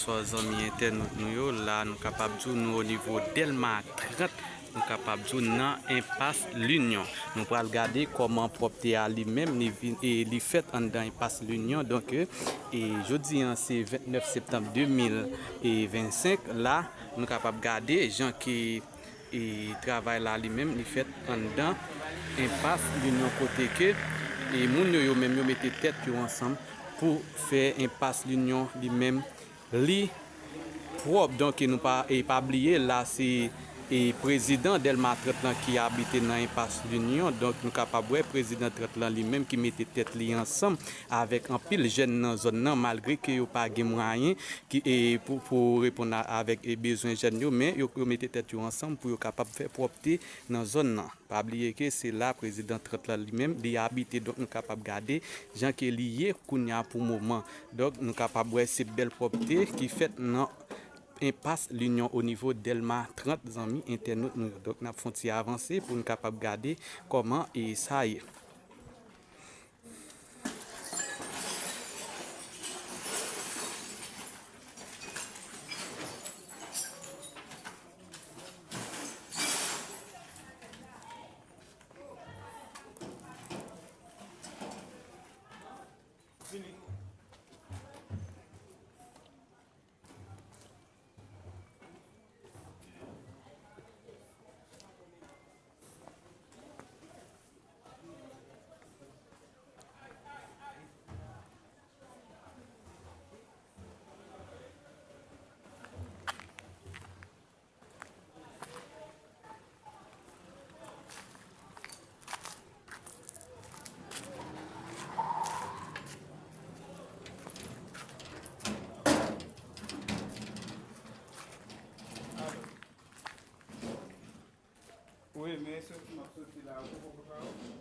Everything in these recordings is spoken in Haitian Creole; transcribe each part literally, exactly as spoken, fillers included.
Bonswa zanmi entènot nou yo, la nou kapab di w nou o nivo Dèlma trant, nou kapab di w nan enpas Linyon. Nou pral gade kòman pwòpte a li menm li vin, e li fèt anndan enpas Linyon. Donk, e, e jodi an se vennèf septanm de mil vennsenk, la nou kapab gade jan ke e travay la li menm li fèt anndan enpas Linyon kote ke e moun yo, yo menm yo mete tèt yo ansanm pou fè enpas Linyon li menm li pwòp. Donk nou pa, e pa bliye la se e prezidan Dèlma trant lan ki abite nan enpas Linyon. Donk nou kapab wè prezidan trant lan li menm ki mete tèt li ansanm avèk anpil jèn nan zòn nan, malgre ke yo pa gen mwayen ki, e, pou, pou reponn a, avèk, e, bezwen jèn yo, men yo, yo mete tèt yo ansanm pou yo kapab fè pwòpte nan zòn nan. Pa bliye ke se la prezidan trant lan li menm li abite, donk nou kapab gade jan ke li ye kounye a pou moman. Donk nou kapab wè se bèl pwòpte ki fèt nan enpas Linyon o nivo Dèlma trant, zanmi entènot nou yo. Donk n ap fè yon ti avanse pou n kapab gade kòman e sa ye. Wi, men soti m ap soti la, ou poko prepare w?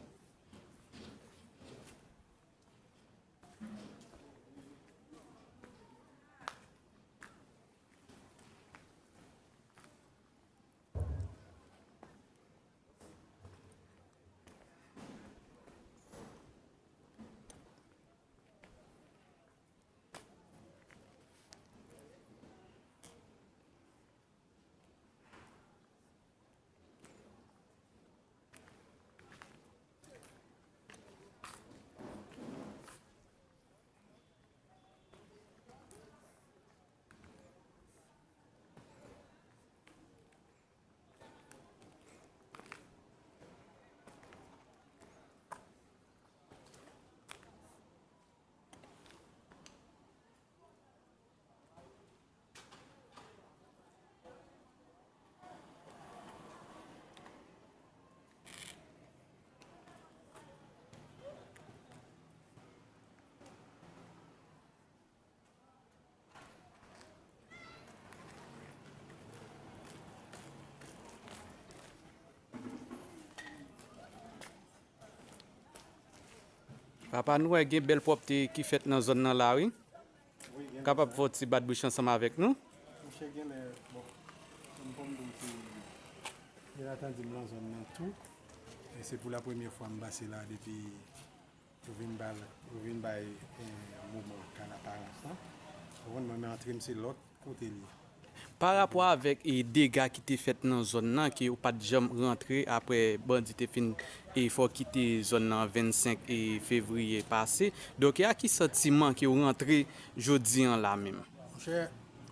Papa, nou wè gen bèl pwòpte ki fèt nan zòn nan la, wi. Wi, gen kapab fè yon ti bat bouch ansanm avèk nou? Monchè, genlè, bon, m konn di w se, genlè atan di m nan zòn nan tou. E se pou la premyè fwa m pase la depi yo vin ba, yo vin bay, eh, moman ka laparans lan. Ou konprann, mwen, men antre m se lòt kote li ye. Pa rapò avèk, e, dega ki te fèt nan zòn nan, ke ou pa t janm rantre apre bandi te fin, e, fè w kite zòn nan vennsenk, e, fevriye pase. Donk, e a ki santiman ke w rantre jodi an la menm? Monchè,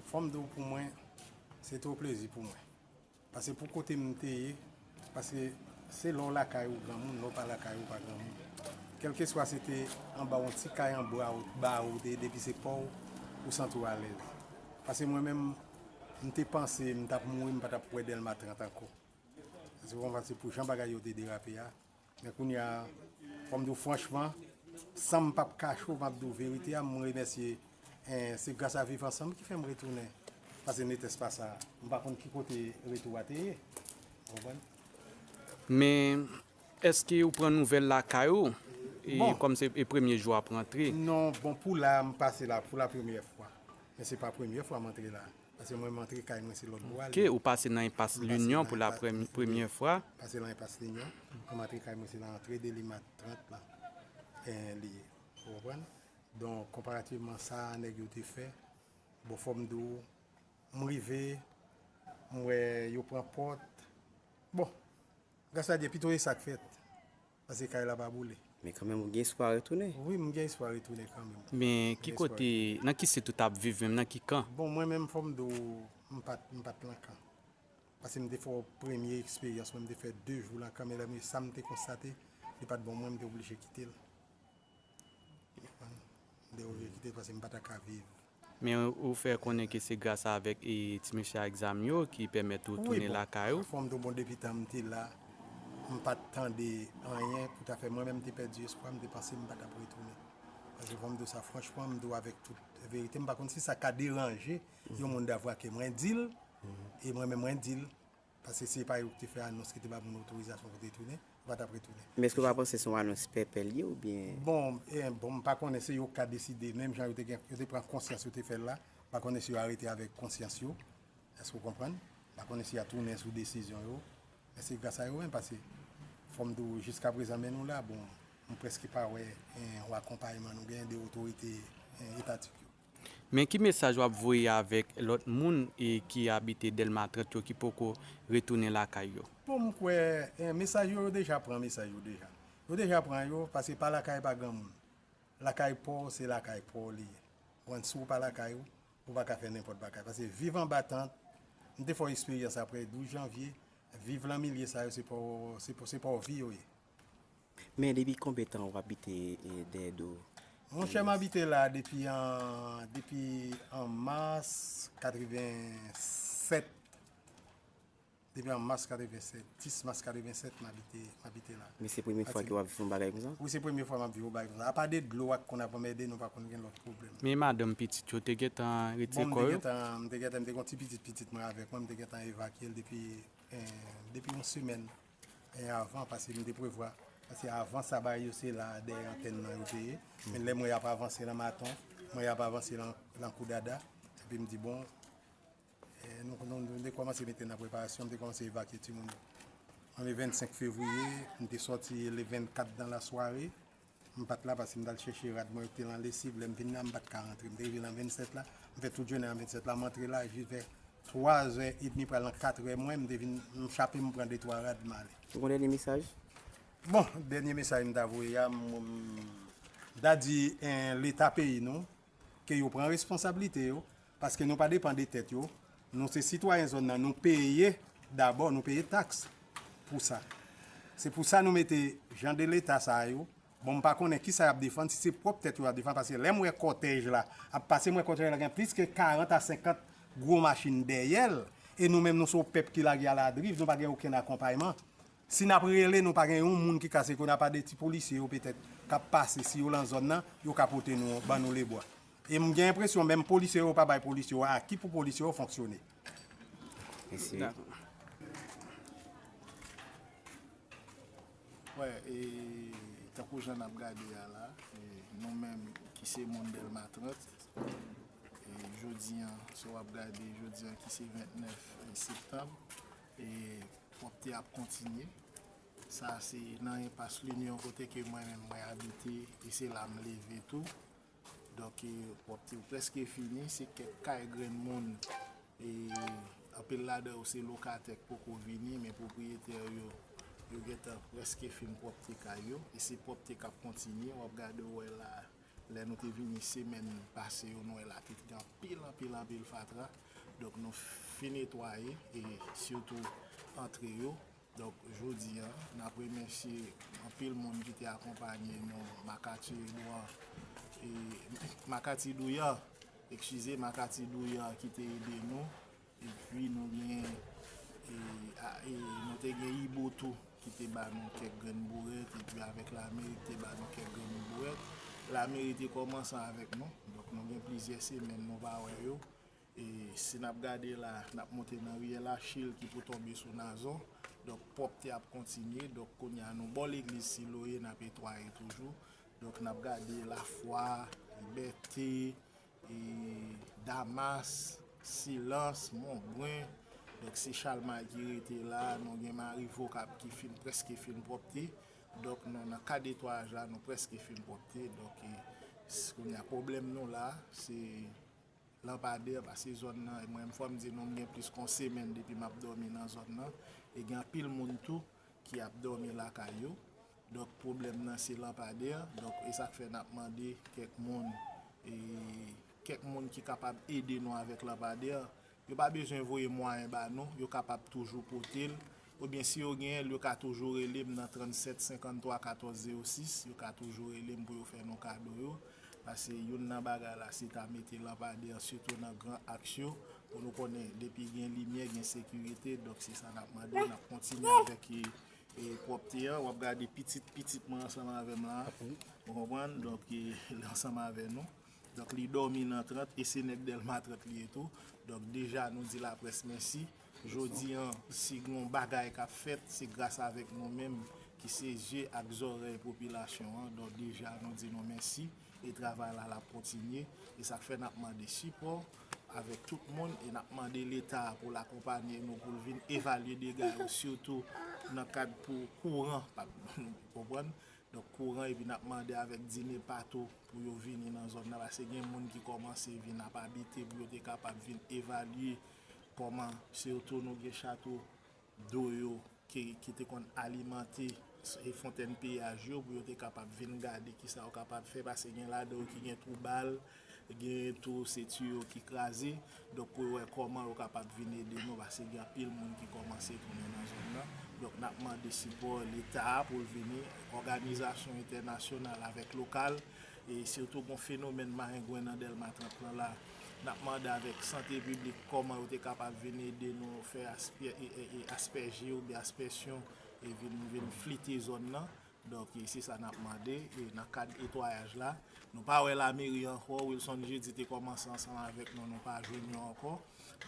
fò m di w pou mwen, se twò plezi pou mwen. Paske pou kote m te ye, paske se lè w lakay ou granmoun, lè w pa lakay ou pa granmoun. Kèlkeswa se te anba yon ti kay an bwa ou, ba ou te ye, depi se pa w, ou santi w alèz. Paske mwen menm, m te panse m t ap mouri, m pa t ap wè Dèlma trant ankò. Paske w konprann se pou jan bagay yo te derape a, men kounye a, fò m di w franchman, san m p ap kache w, m ap di w verite a, m remèsye, eh, se gras a Viv Ansanm ki fè m retounen. Paske netès pa sa, m pa konn ki kote retou a te ye. Ou konprann? Men, èske ou pran nouvèl lakay ou? E kòm se e premye jou w ap rantre? Non, bon, pou la, m pase la pou la premyè fwa. Men se pa premyè fwa m antre la. Paske mwen, m antre kay mwen, se lòt bò ale. Ok, ou pase nan enpas Linyon pou la premye fwa. Pase nan enpas Linyon. Mwen, m antre kay mwen, se nan antre Dèlma trant la, eh, li ye. Ou konprann? Donk, konparativman sa nèg yo te fè, Bon, fò m di w, m rive, m wè yo pran pòt. Bon, gras a Dye, pito e sa k fèt. Paske kay la pa boule. Men kanmenm, ou gen espwa retounen? Wi, m gen espwa retounen kanmenm. Men ki kote, nan ki sit ou t ap viv menm, nan ki kan? Bon, mwen menm, fò m di w, m pa t, m pa t nan kan. Paske m te fè premye eksperyans mwen, m te fè de jou nan kan, men lè m, sa m te konstate, li pa t bon mwen, m te oblije kite l. M te oblije kite l paske m pa ta ka viv. Men ou fè konnen ke se gras avèk e ti mesye a egzam yo ki pèmèt ou tounen lakay ou? Wi, bon, fò m di w, bon, depi tan m te la, m pa t tande anyen pou ta fè. Mwen menm, m te pèdi espwa, m te panse m pa t ap retounen. Paske fò m di w sa franchman, m di w avèk tout verite, m pa konn si sa ka deranje yon moun davwa ke mwen di l, e mwen menm mwen di l, paske se pa yo ki te fè anons ki te ba moun otorizasyon pou te tounen, yo pa t ap retounen. Men èske w pa panse se yon anons pèpè l ye oubyen? Bon, e, bon, m pa konnen, se yo k ka deside, menm jan yo te gen, yo te pran konsyans, yo te fè l la, m pa konnen si yo arete avèk konsyans yo, èske w konprann? M pa konnen si y a tounen sou desizyon yo, men se gras a yo menm, paske fò m di w, jiskaprezan, men nou la, bon, m prèske pa wè, e, yon akonpayman nou genyen de otorite, e, etatik yo. Men ki mesaj w ap voye avèk lòt moun e ki abite Dèlma trant yo ki poko retounen lakay yo? Bon, m kwè, e, mesaj yo, yo deja pran mesaj yo deja. Yo deja pran yo, paske pa lakay pa granmoun. Lakay pa w, se lakay pa w li ye. Konprann, si w pa lakay ou, ou pa ka fè nenpòt bagay. Paske viv anba tant, m te fè yon eksperyans apre douz janvye, viv nan milye sa yo, se pa w, se pa, se pa w vi yo ye. Men depi konbyen tan w abite, e, Dèyèdo? Monchè, m abite la depi an, depi an mas katreven sèt. Depi an mas katreven sèt, dis mas katreven sèt, m abite, m abite la. Men se premye fwa ke w ap viv yon bagay konsa? Wi, se premye fwa m ap viv yon bagay konsa. Apa de dlo ak konn ap anmède, nou pa konn gen lòt pwoblèm. Men madanm, pitit yo te gentan retire kò yo? Bon, m te gentan, m te gentan, m te gen yon ti pitit, pitit mwen avèk mwen, m te gentan evakye l depi, eh, depi yon semèn, eh, avan, paske m te prevwa, paske avan sa bagay yo se la dèyè antèn nan yo te ye. Men lè m wè y ap avanse nan Maton, m wè y ap avanse nan, nan Koudada, epi m di, bon, eh, nou, nou, nou te kòmanse mete nan preparasyon, m te kòmanse evakye timoun yo. An le vennsenk fevriye, m te sòti le vennkat dan la sware. M pa t la paske m t al chèche rad mwen yo ki te nan lesiv. Lè m vin la, m pa t ka rantre. M te rive nan vennsèt la, m fè tout jounen an vennsèt la, m antre la jis vè twa zè edmi, pral nan kat è mwen, m te vin, m chape, m pran de twa rad, m ale. Ou gon dènye mesaj? Bon, dènye mesaj m ta voye a, m, m ta di, eh, Leta peyi nou, ke yo pran responsablite yo, paske nou pa depann de tèt yo. Nou se sitwayen zòn nan, nou peye dabò, nou peye taks pou sa. Se pou sa nou mete jan de Leta sa yo. Bon, m pa konnen kisa y ap defann, si se pwòp tèt yo y ap defann, paske lè m wè kòtèj la ap pase, m wè kòtèj la gen plis ke karant a senkant gwo machin dèyè l, e nou menm nou se yon pèp ki lage aladriv, nou pa gen okenn akonpayman. Si n ap rele, nou pa gen yon moun ki ka seke, n apa de ti polisye yo petèt k ap pase, si yo lan zòn nan, yo ka pote nou, ban nou lebwa. E m gen enpresyon menm polisye yo pa bay polisye yo aki pou polisye yo fonksyone. Mèsi. Dakò. Wè, e, tankou jan n ap gade a la, e, nou menm ki se moun Dèlma trant, e, jodi a, si w ap gade, jodi a ki se vennèf septanm, e, pwòpte ap kontinye. Sa se nan enpas Linyon kote ke mwen menm mwen abite, e se la m leve tou. Donk, e, pwòpte yo prèske fini, se kèk kay grenn moun, e, anpil ladan yo se lokatè k poko vini, men pwopriyetè yo, yo gentan prèske fin pwòpte kay yo, e se pwòpte k ap kontinye. W ap gade, w wè la, lè nou te vini semèn pase yo, nou wè la te gen anpil, anpil, anpil fatra. Donk, nou fin netwaye, e sitou antre yo. Donk, jodi a, n ap remèsye anpil moun ki te akonpanye nou, Makati Edouard, e, Makati Douya, eskize, Makati Douya ki te ede nou, epi nou gen, e, a, e, nou te gen Ibo tou, ki te ba nou kèk grenn bourèt, epi avèk lameri ki te ba nou kèk grenn bourèt. Lameri te kòmanse avèk nou, donk nou gen plizyè semèn nou pa wè yo. E si n ap gade la, n ap monte nan riyèl Achil ki pou tonbe sou Nazon. Donk, pwòpte ap kontinye. Donk, kounye a, nou bò legliz Siloye, n ap netwaye toujou. Donk, n ap gade Lafwa, Libète, e Damas, Silans, Monbren. Donk, se Chalmay ki rete la. Nou gen Marivo k ap, ki fin, prèske fin pwòpte. Donk, nou, nan ka netwayaj la, nou prèske fin pwòpte. Donk, e, s-, kounye a, pwoblèm nou la, se Lanpadè, paske zòn nan, mwen fò m di nou, m gen plis ke yon semèn depi m ap dòmi nan zòn nan. E gen anpil moun tou ki ap dòmi lakay yo. Donk, pwoblèm nan se lanpadè. Donk, e sa k fè n ap mande kèk moun, e, kèk moun ki kapab ede nou avèk lanpadè. Yo pa bezwen voye mwayen ba nou, yo kapab toujou pote l. Oubyen si yo genyen l, yo ka toujou rele m nan trannsèt senkanntwa katòz zewo sis, yo ka toujou rele m pou yo fè nou kado yo. Paske youn nan bagay la, se ta mete lanpadè, sitou nan gran aks yo, pou nou konnen depi gen limyè, gen sekirite. Donk, se sa n ap mande, n ap kontinye avèk, e, e, pwòpte an. W ap gade pitit, pitit mwen ansanm avè m la. Ou konprann? Donk, e, li ansanm avè nou. Donk, li dòmi nan trant e se nèg Dèlma trant li ye tou. Donk, deja, nou di laprès mèsi. Jodi an, si gen yon bagay k ap fèt, se gras avèk nou menm ki se zye ak zòrèy popilasyon an. Donk, deja, nou di nou mèsi e travay la, l ap kontinye. E sa k fè n ap mande sipò avèk tout moun e n ap mande Leta pou l akonpanye nou, pou l vin evalye dega yo, sitou nan kad pou kouran, pa, konprann? Donk, kouran, epi n ap mande avèk Dine Pato pou yo vini nan zòn nan, paske gen moun ki kòmanse vin ap abite, pou yo te kapab vin evalye kòman, sitou nou gen chato do yo ki, ki te konn alimante s-, e fontèn peyaj yo, pou yo te kapab vin gade kisa yo kapab fè, paske gen ladan yo ki gen twou bal, gen tou se tiyo ki kraze. Donk, pou yo wè kòman yo kapab vin ede nou, paske gen anpil moun ki kòmanse tounen nan zòn nan. Donk, n ap mande sipò Leta a pou l vini, òganizasyon entènasyonal avèk lokal, e sitou gen yon fenomèn marengwen nan Dèlma trant lan la. N ap mande avèk sante piblik kòman yo te kapab vin ede nou fè aspè, e, e, e, aspèje oubyen aspèsyon e vin, vin flite zòn nan. Donk, e se sa n ap mande, e nan kad netwayaj la. Nou pa wè lameri ankò. Wilson Jeudi te kòmanse ansanm avèk nou, nou pa jwenn yo ankò.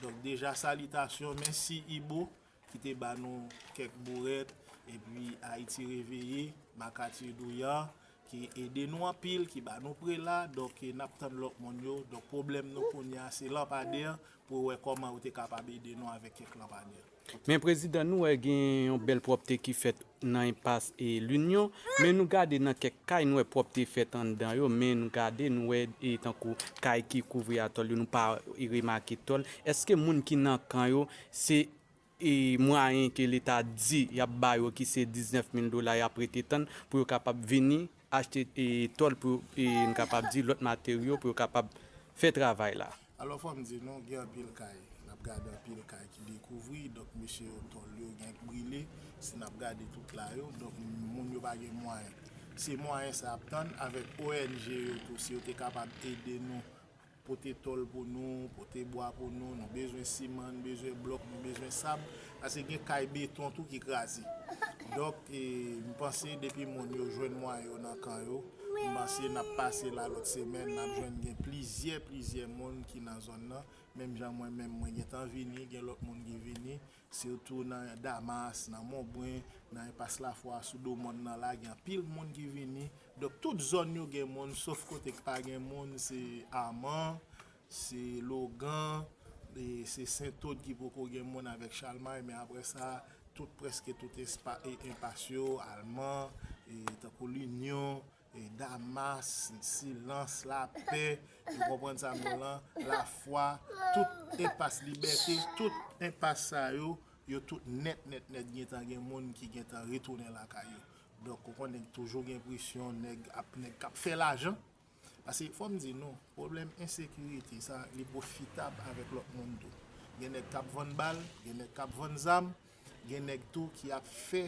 Donk, deja, salitasyon, mèsi Ibo, ki te ba nou kèk bourèt, epi Ayiti Reveye, Makati Douyar, ki ede nou anpil, ki ba nou prela. Donk, e n ap tann lòt moun yo. Donk, pwoblèm nou kounye a, se lanpadè, pou wè kòman yo te kapab ede nou avèk kèk lanpadè. Men prezidan, nou wè gen yon bèl pwòpte ki fèt nan enpas e Linyon, men nou gade nan kèk kay, nou wè pwòpte fèt anndan yo, men nou gade, nou wè, e tankou kay ki kouvri atòl yo, nou pa remake tòl. Èske moun ki nan kan yo, se, e, mwayen ke Leta di y ap ba yo, ki se diznèf mil dola, y ap rete tann pou yo kapab vini achte, e, tòl pou, e, n kapab di lòt materyo pou yo kapab fè travay la? Alò, fò m di nou, gen anpil kay. N ap gade anpil kay ki dekouvri, donk mesye yo tòl yo gen k brile, si n ap gade tout la yo, donk moun yo pa gen mwayen. Se mwayen sa y ap tann avèk O N G yo tou, si yo te kapab ede nou, pote tòl pou nou, pote bwa pou nou, nou bezwen siman, nou bezwen blòk, nou bezwen sab, paske gen kay beton tou ki kraze. Donk, e, m panse depi moun yo jwenn mwayen yo nan kan yo, m panse n ap pase la lòt semèn, n ap jwenn gen plizyè, plizyè moun ki nan zòn nan. Menm jan mwen menm, mwen gentan vini, gen lòt moun ki vini, sitou nan Damas, nan Monbren, nan enpas Lafwa, sou do mòn nan la, gen anpil moun ki vini. Donk, tout zòn yo gen moun, sof kote k pa gen moun, se Aman, se Logan, e se Sentod ki poko gen moun avèk Chalmay, men apre sa, tout, prèske tout espa-, e, enpas yo, Alman, e tankou Linyon, e, Damas, Silans, Lapè, ou konprann sa m di w lan, Lafwa, tout enpas Libète, tout enpas sa yo, yo tout nèt, nèt, nèt gentan gen moun ki gentan retounen lakay yo. Donk, ou konnen toujou gen presyon, nèg ap, nèg k ap fè lajan. Paske fò m di nou, pwoblèm ensekirite sa, li pwofitab avèk lòt moun tou. Gen nèg k ap vann bal, gen nèg k ap vann zam, gen nèg tou ki ap fè,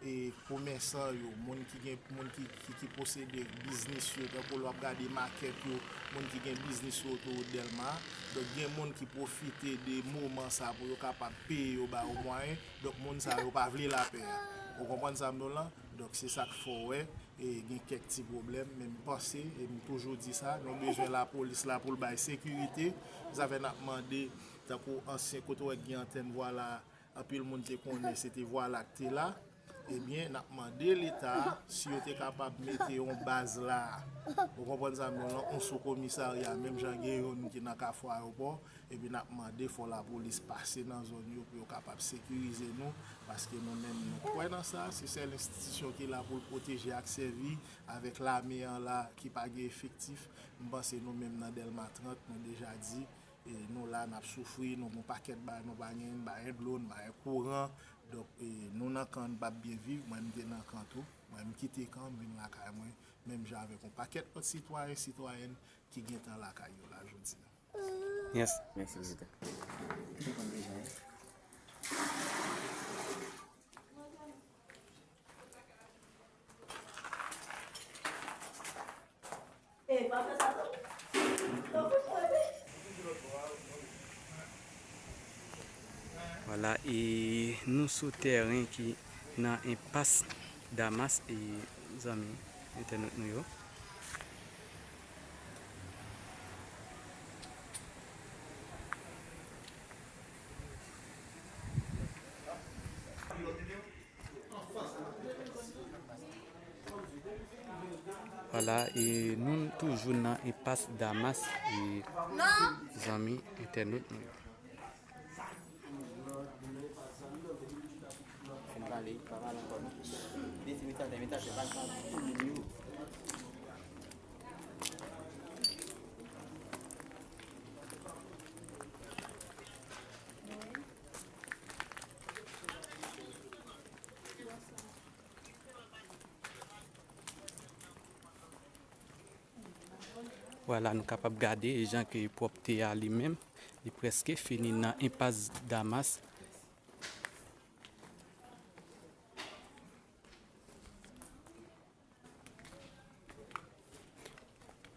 e, komèsan yo, moun ki gen, moun ki, ki, ki posede biznis yo, tankou lè w ap gade makèt yo, moun ki gen biznis yo otowout Dèlma. Donk, gen moun ki pwofite de moman sa pou yo kapab peye yo ba yo mwayen. Donk, moun sa yo pa vle lapè a. Ou konprann sa m di w lan? Donk, se sa k fè w wè, e, gen kèk ti pwoblèm, men m panse, e m toujou di sa, nou bezwen lapolis la pou l bay sekirite. Sa fè n ap mande, tankou ansyen, kote w wè k gen antèn Vwala, anpil moun te konnen se te Vwala k te la. Ebyen, n ap mande Leta si yo te kapab mete yon baz la. Ou konprann sa m di w lan, yon sou komisarya, menm jan gen youn ki nan Kafou Ayewopò. Epi n ap mande fò lapolis pase nan zòn yo pou yo kapab sekirize nou, paske nou menm nou kwè nan sa, se sèl enstitisyon ki la pou l pwoteje ak sèvi, avèk lame an la ki pa gen efektif. M panse nou menm nan Dèlma trant, nou deja di, E nou la, n ap soufri, nou gen yon pakèt bagay nou pa genyen, n pa gen dlo, n pa gen kouran. Donk, e, nou nan kan, n p ap byen viv. Mwen, m te nan kan tou. Mwen, m kite kan, m vin lakay mwen, menm jan avèk yon pakèt lòt sitwayen, sitwayèn ki gentan lakay yo la jodi a. Yes. Mèsi, Vizitè. Vwala, e nou sou tèren ki nan enpas Damas, e zanmi entènot nou yo. Vwala, e nou toujou nan enpas Damas, e zanmi entènot nou yo. Fin pale, pa pale ankò non. Desi mesaj la, mesaj la, pa pale pou moun yo. Vwala, nou kapab gade jan ke pwòpte a li menm, li prèske fini nan enpas Damas.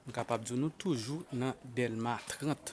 M kapab di w nou toujou nan Dèlma trant.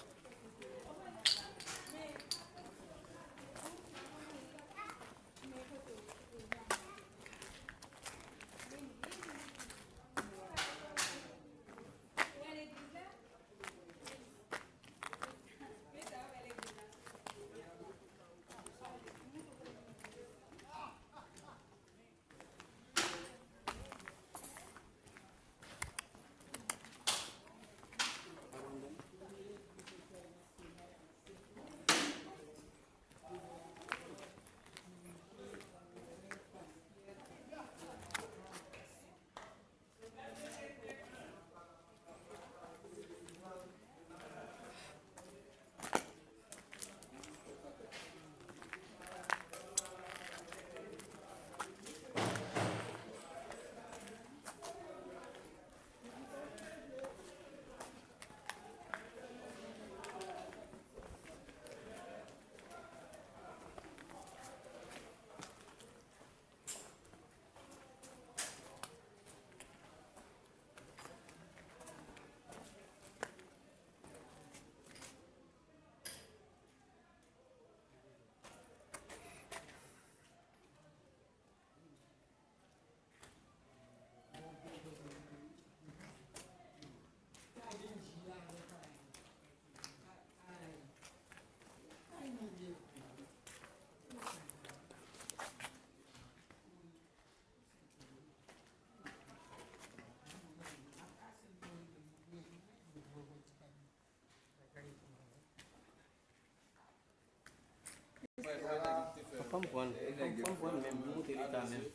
Fò m pran, fò m, fò m pran menm, monte leta menm.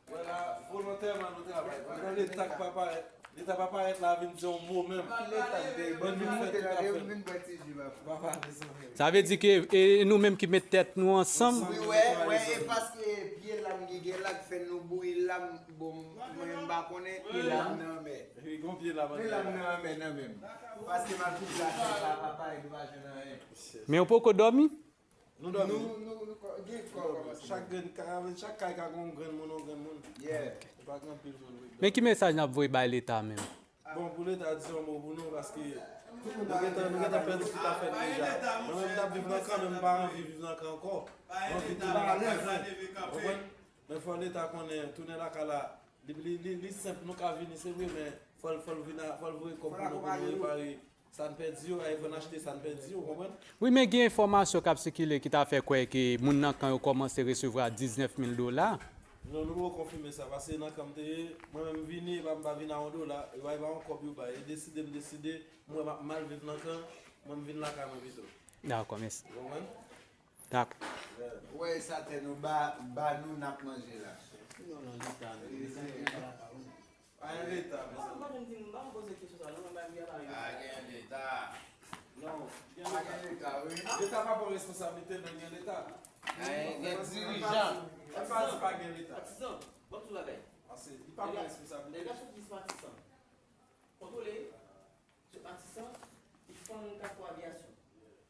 Vwala, volontèman nou travay. Pandan leta k pa parèt, leta pa parèt la vin di yon mo menm. Leta te ban nou monte la, nou vin bwè ti ji la. Papa, desann. Sa vle di ke, e, nou menm ki met tèt nou ansanm. Wi, wè, wè, e paske pye lam ki gen la k fè nou bouyi lam, bon, mwen m pa konnen, pye lam nan mè. Wi, gon pye lam nan mè nan menm. Paske m ap di la, sa pa parèt, nou pa jwenn anyen. Men w poko dòmi? Nou dòmi. Nou, nou, nou ko-, gen kò kòmanse. Chak grenn ka, chak kay ka gen yon grenn moun, yon grenn moun. Yeah. Ou pa gen anpil moun, wi. Men ki mesaj n ap voye bay leta menm? Bon, pou leta, di yon mo pou nou, paske nou gentan, nou gentan pèdi tout afè nou deja. Mwen menm, m t ap viv nan kan, men m pa anvi viv nan kan ankò. Mwen anvi tounen lakay mwen. Ou konprann? Men fò leta konnen, tounen lakay la, li, li, li, li senp, nou ka vini, se vre, men fò l, fò l vin a, fò l voye kòb pou nou, pou nou repare sa n pèdi yo, ay, fò n achte sa n pèdi yo, ou konprann? Wi, men gen enfòmasyon k ap sikile ki ta fè kwè ke moun nan kan yo kòmanse resevwa diznèf mil dola. Non, nou poko konfime sa, paske nan kan m te ye, mwen menm m vini, epa m pa vin a yon dola, epa, epa yon kòb yo bay, e deside m deside, m wè m ap mal viv nan kan, mwen m vin lakay mwen pito. Dakò, mèsi. Ou konprann? Dakò. Ou wè sa tè nou ba, ba nou n ap manje la. Non, non, leta, non. Pa gen leta, mezanmi. Pa gen leta. Non, gen leta. Leta pa pran responsablite nan gen leta. Gen dirijan. Ann pa di pa gen leta. Patizan, ban m di w bagay. Paske li pa pran responsablite. Nèg la sou dis Matisan. Kontwole. Sou Matisan, li fann Kafou Aviyasyon.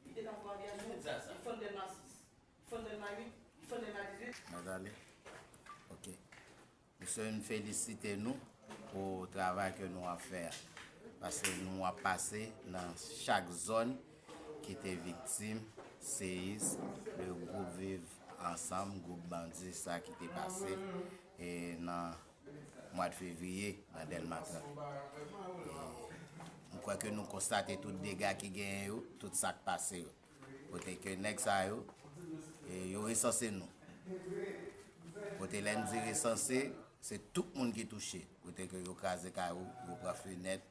Li kite Kafou Aviyasyon, li fann Dèlma sis. Li fann Dèlma uit, li fann Dèlma dizuit. Mwen ale. Ok. Mesye, m felisite nou pou travay ke nou ap fè a. Paske nou ap pase nan chak zòn ki te viktim seyis le gwoup Viv Ansanm, gwoup bandi sa ki te pase e nan mwa de fevriye nan Dèlma trant. E m kwè ke nou konstate tout dega ki genyen yo, tout sa k pase yo. Kote ke nèg sa yo, e, yo resanse nou. Kote lè n di resanse, se tout moun ki touche. Kote ke yo kraze kay ou, yo pran fenèt,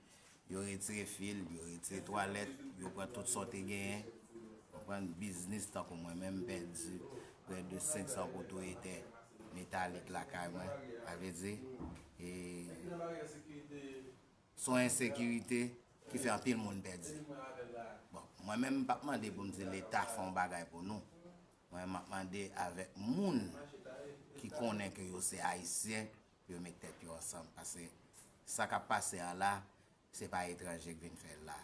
yo retire fil, yo retire twalèt, yo pran tout sa w te genyen. Konprann? Biznis tankou mwen menm, m pèdi prè de senk san poto etè metalik lakay mwen. Sa vle di, e, se yon ensekirite ki fè anpil moun pèdi. Bon, mwen menm, m p ap mande pou m di Leta fè yon bagay pou nou. Mwen, m ap mande avèk moun ki konnen ke yo se Ayisyen, pou yo met tèt yo ansanm. Paske sa k ap pase a la, se pa etranje k vin fè l la.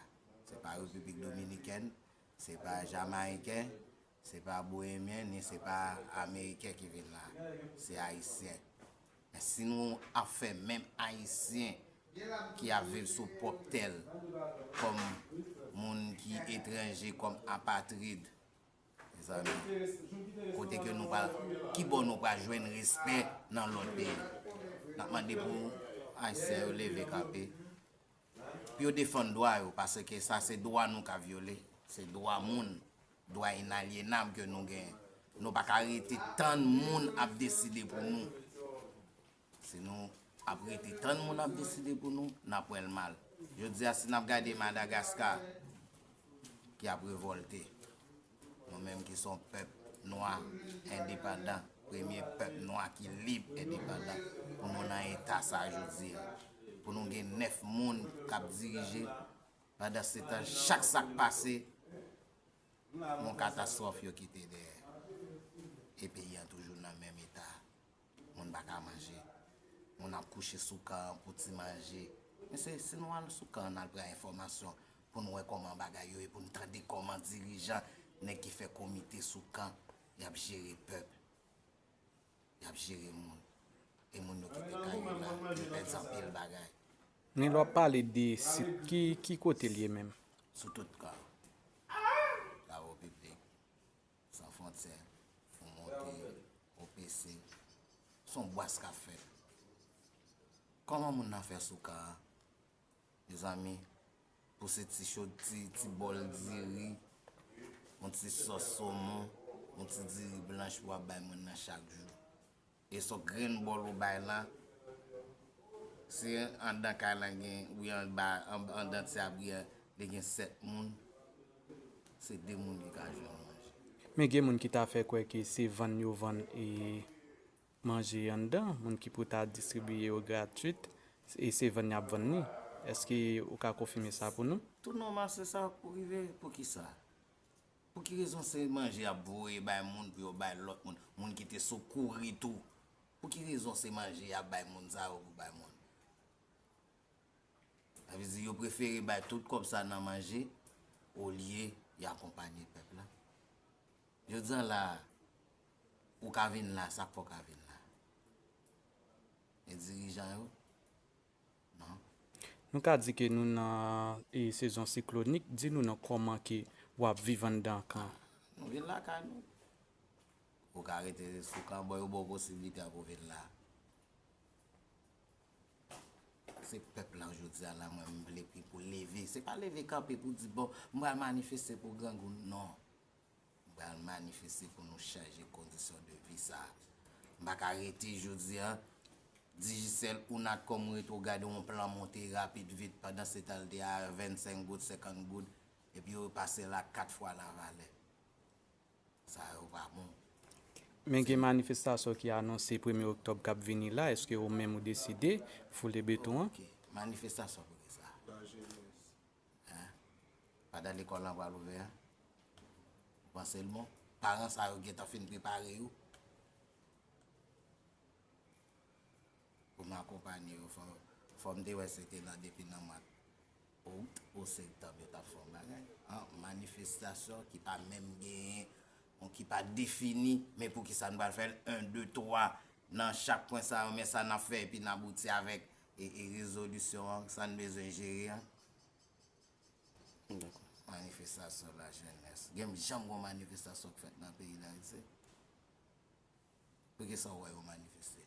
Se pa Repiblik Dominikèn, se pa Jamayiken, se pa Bohemyen, ni se pa Ameriken ki vin la. Se Ayisyen. Men si nou ap fè menm Ayisyen ki ap viv sou pwòp tè l kòm moun ki etranje, kòm apatrid, mezanmi, kote ke nou pral, ki bò nou pral jwenn respè nan lòt peyi? N ap mande pou Ayisyen yo leve kanpe, pou yo defann dwa yo, paske sa se dwa nou k ap vyole, se dwa moun, dwa inalyenab ke nou genyen. Nou pa ka rete tann moun ap deside pou nou. Si nou ap rete tann moun ap deside pou nou, n ap wè l mal. Jodi a, si n ap gade Madagaska ki ap revòlte, nou menm ki se yon pèp nwa endepandan, premye pèp nwa ki lib endepandan, pou nou nan eta sa jodi a, pou nou gen nèf moun k ap dirije, pandan se tan, chak sa k pase, yon katastwòf yo kite dèyè. E peyi an toujou nan menm eta. Moun pa ka manje. Moun ap kouche sou kan an pou ti manje. Men se, si nou al sou kan an, n al pran enfòmasyon pou nou wè kòman bagay yo ye, pou n tande kòman dirijan, nèg ki fè komite sou kan, y ap jere pèp, y ap jere moun. E moun yo kite kay yo la, yo pèdi anpil bagay. Men lè w ap pale de sit, ki, ki kote l ye menm? Sou tout kan. Travaux publics. San Fwontyè, Fon Monte, O P C, se yon bwàs k ap fèt. Kòman moun nan fè sou ka a? Mezanmi, pou se ti cho, ti, ti bòl diri, yon ti sòs somon, yon ti diri blanch pou w ap bay moun nan chak jou. E se yon grenn bòl ou bay la. Si anndan kay la gen, wi, anba, an-, anndan ti abri a, li gen sèt moun, se de moun ki ka jwenn manje. Men gen moun ki ta fè kwè ke se vann yo vann e manje anndan, moun ki pou ta distribiye yo gratwit, e se vann y ap vann li. Èske ou ka konfime sa pou nou? Tou nòmal se sa pou rive, poukisa? Pou ki rezon se manje y ap voye bay moun pou yo bay lòt moun, moun ki te sou kouri tou? Pou ki rezon se manje y ap bay moun sa yo pou bay moun? Sa vle di yo prefere bay tout kòb sa nan manje olye y akonpanye pèp la. Jodi a la, ou ka vin la, sa k fè w ka vin la? E dirijan yo? Non. Nou ka di ke nou nan, e, sezon siklonik. Di nou non kòman ke w ap viv anndan kan. Nou vin lakay nou. Ou ka rete sou kan, bon, yo ba w posiblite a pou w vin la. Se pèp la jodi a la, mwen, m vle pou leve. Se pa leve kanpe pou di, bon, m pral manifeste pou grangou. Non. M pral manifeste pou nou chanje kondisyon de vi sa a. M pa ka rete jodi a, Digicel ou Natcom reto gade yon plan monte rapid vit, pandan se tan l te a vennsenk goud, senkant goud, epi yo pase l a kat fwa lavalè. Sa yo pa bon. Men gen manifestasyon ki anonse premye oktòb k ap vini la, èske ou menm ou deside foule beton an? Ok. Manifestasyon pou kisa? Hein? Pandan lekòl lan pral ouvè a, ou panse l bon? Paran sa yo gentan fin prepare yo pou m akonpanye yo. Fò, fò m te wè se te nan, depi nan mwa out ou septanm yo t ap fè yon bagay. An, manifestasyon ki pa menm genyen, ki pa defini, men poukisa n pral fè l? En, de, twa, nan chak pwen sa yo, men sa n ap fè, epi n abouti avèk e, e rezolisyon an, sa n bezwen jere an. Dakò. Manifestasyon lajenès. Gen janm gon manifestasyon k fèt nan peyi Dayiti? Poukisa w wè yo manifeste?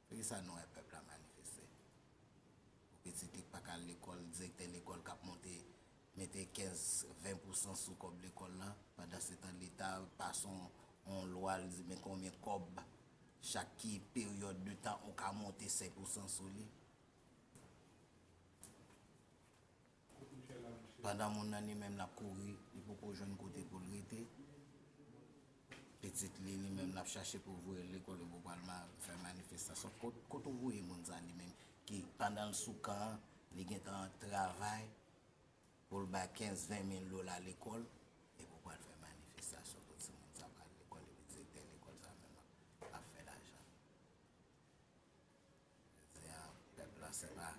Poukisa nou wè pèp la manifeste? Pou pitit li k pa ka al lekòl, direktè lekòl k ap monte, mete kenz, ven pousan sou kòb lekòl la, pandansetan Leta pase yon, yon lwa, l di men konbyen kòb, chak ki peryòd de tan, ou ka monte senk pousan sou li. Pandan moun nan li menm l ap kouri, li poko jwenn kote pou l rete. Pitit li, li menm l ap chache pou voye l lekòl, li poko al ma-, fè manifestasyon. Kot, kot ou voye moun sa li menm ki pandan l sou kan an, li gentan travay pou l bay kenz, ven mil dola lekòl, li poko al fè manifestasyon pou timoun sa pral lekòl, epi direktè lekòl sa menm ap, ap fè lajan. Jodi a, pèp la, se pa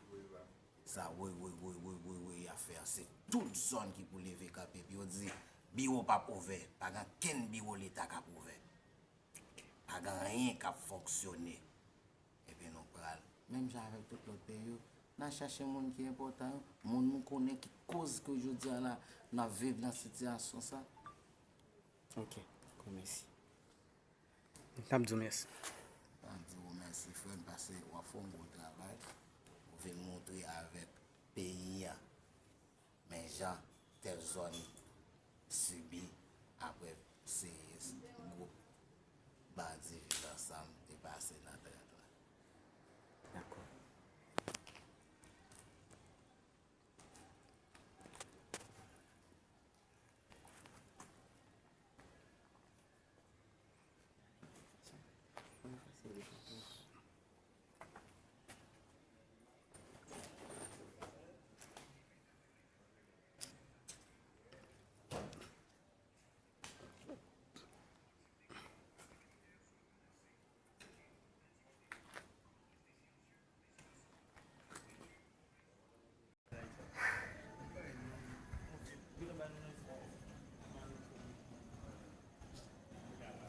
sa, woy, woy, woy, woy, woy, woy, y ap fè a. Se tout zòn ki pou leve kanpe. Epi yo di, biwo p ap ouvè. Pa gen ankenn biwo Leta k ap ouvè. Pa gen anyen k ap fonksyone. Epi nou pral, menm jan avèk tout lòt peyi yo, n a chache moun ki enpòtan yo, moun nou konnen ki koz ke jodi a la, n ap viv nan sitiyasyon sa. Ok, dakò, mèsi. N ap di w mèsi. N ap di w mèsi, frè m, paske w ap fè yon gwo travay. Ou vin montre avèk peyi a, men jan tèl zòn sibi apre seri gwoup bandi Viv Ansanm te pase nan trant la. Dakò.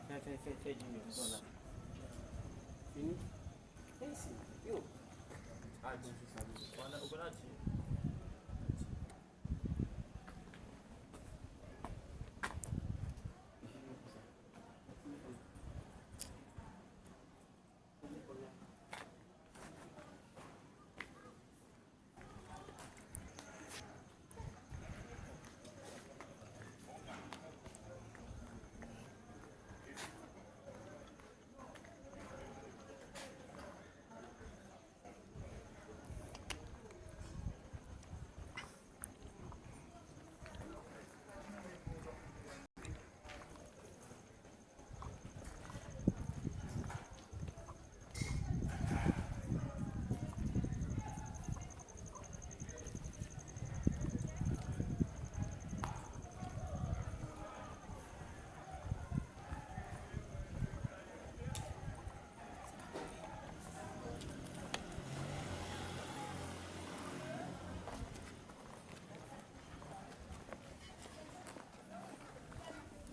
Fè, fè, fè, fè di menm, sa la. Fini? Fè isi, yo. A di. Ou konn a di.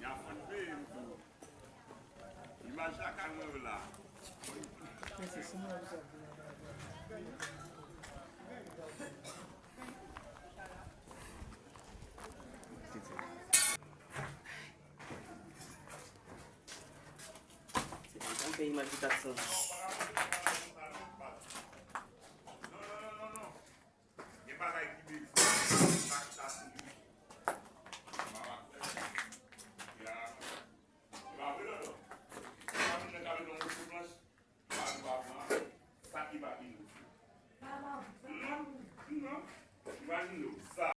Y ap konn peye m tou. Imaj la ka mwen yo la. Se pa yon peyi mal ki t ap santi.